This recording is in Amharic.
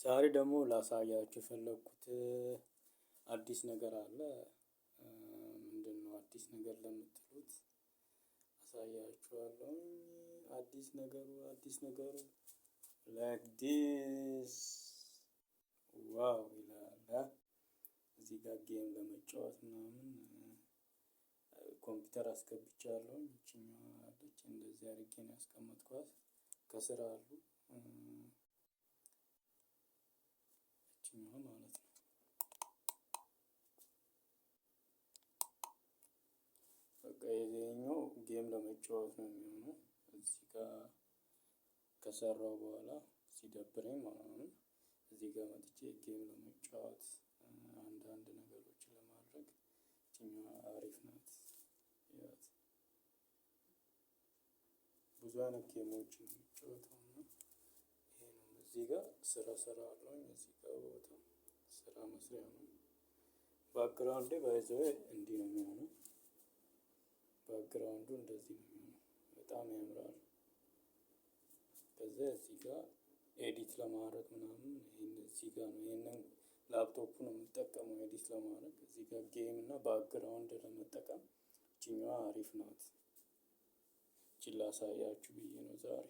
ዛሬ ደግሞ ላሳያችሁ የፈለኩት አዲስ ነገር አለ። ምንድነው አዲስ ነገር ለምትሉት አሳያችኋለሁ። አዲስ ነገሩ like this፣ wow ይላል። እዚህ ጋር game ለመጫወት ምናምን ኮምፒውተር አስገብቻለሁ። ይችኛዋ አለች፣ እንደዚህ አድርጌ ነው ያስቀመጥኳት። ከስር አሉ፣ ይችኛዋ ማለት ነው። በቃ የዚህኛው game ለመጫወት ነው የሚሆነው። እዚህ ጋር ከሰራው በኋላ ሲደብረኝ ማለት ነው፣ እዚህ ጋር መጥቼ game ለመጫወት፣ አንዳንድ ነገሮችን ለማድረግ ይችኛዋ አሪፍ ናት። ያት ብዙ አይነት game ኦችን ነው የሚጫወተው እና ይሄ ነው። እዚህ ጋር ስራ እሰራለሁኝ። እዚህ ጋር ቦታ ስራ መስሪያ ነው። Background by the way እንዲህ ነው የሚሆነው። Background ኡ እንደዚህ ነው የሚሆነው። በጣም ያምራል። ከዛ እዚህ ጋር edit ለማድረግ ምናምን ይሄን እዚህ ጋር ነው፣ ይሄንን ላፕቶፕ ነው የምጠቀመው edit ለማድረግ። እዚህ ጋር game እና background ለመጠቀም ይችኛዋ አሪፍ ናት። ይቺን ላሳያችሁ ብዬ ነው ዛሬ።